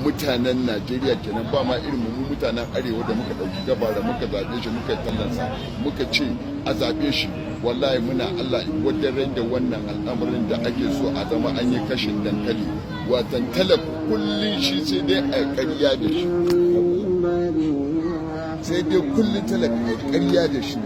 Mutanen Najeriya kenan, ba ma irin mu mutanen Arewa da muka ɗauki gabara, muka zaɓe shi, muka tallansa, muka ce a zaɓe shi. Wallahi muna Allah wadaren da wannan al'amarin da ake so a zama an yi kashin dankali, watan talaka kullum shi sai dai a ƙarya da shi, sai dai kullum talaka a ƙarya da shi,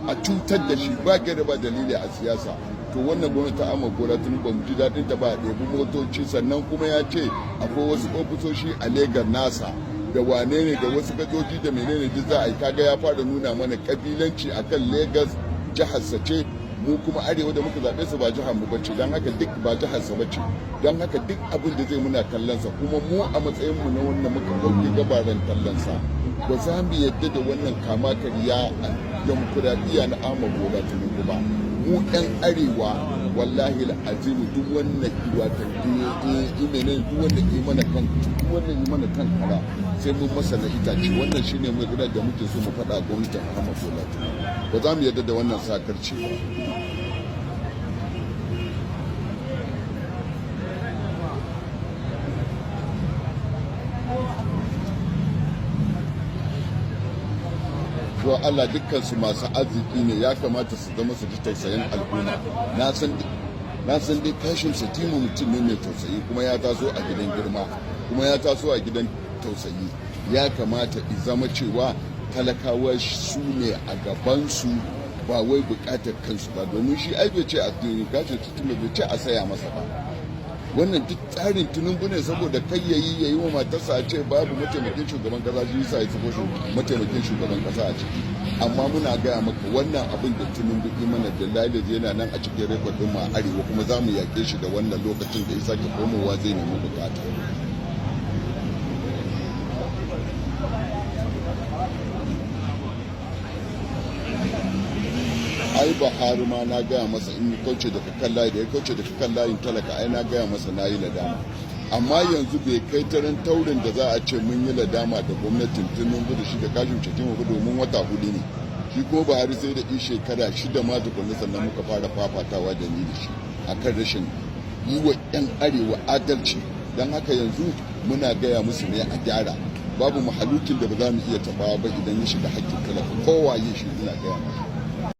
a cutar da shi ba gaira ba dalili a siyasa. To wannan gwamnati ta Ahmad Bola Tinubu, ba mu ji daɗin ta ba. A ɗebi motoci, sannan kuma ya ce akwai wasu ofisoshi a Legas nasa da wane ne da wasu gadoji da menene duk za a yi. Kaga ya fara nuna mana kabilanci akan Legas, jihar sa ce. Mu kuma Arewa da muka zaɓe su, ba jihar mu bace, don haka duk ba jihar sa bace. Don haka duk abin da zai, muna kallon sa. Kuma mu a matsayin mu na wanda muka ɗauki gabaran tallan sa, ba za mu yadda da wannan kama karya demokuraɗiyya na Ahmad Bola Tinubu ba. Mu ɗan Arewa, wallahi azimu, duk wannan wata imene, duk wannan yi mana kan kara, sai mun masa na itace. Wannan shine magana da muke so mu faɗa gwamnatin Ahmad Bola Tinubu. Ba za mu yadda da wannan sakarci ba. To Allah, dukkan su masu arziki ne, ya kamata su zama su ji tausayin al'umma. Na san dai Kashim Shettima mutum ne mai tausayi, kuma ya taso a gidan girma, kuma ya taso a gidan tausayi. Ya kamata i zama cewa talakawa su ne a gabansu, ba wai bukatar kansu ba, domin shi ai bai ce a Kashim Shettima bai ce a saya masa ba. Wannan duk tsarin Tinubu ne, saboda kai yayi wa matarsa a ce babu mataimakin shugaban kasa, shi yasa ya sako shi mataimakin shugaban kasa a ciki. Amma muna gaya maka, wannan abin da Tinubu yi mana da lalai yana nan a cikin record din mu a Arewa, kuma za mu yaƙe shi da wannan lokacin da ya sake komowa zai nemi bukata. Ai Buhari ma na gaya masa, in ya kauce daga kan layi, da ya kauce daga kan layin talaka, ai na gaya masa na yi ladama. Amma yanzu bai kai tarin taurin da za a ce mun yi ladama da gwamnatin Tinubu da shi da Kashim Shettima ba, domin wata 4 ne. Shi ko Buhari sai da in shekara 6 ma tukunna sannan muka fara fafatawa da ni da shi akan rashin yi wa 'yan Arewa adalci. Don haka yanzu muna gaya musu ne a gyara. Babu mahalukin da ba za mu iya tabawa ba idan ya shiga hakkin talaka, kowaye shi, ina gaya masa.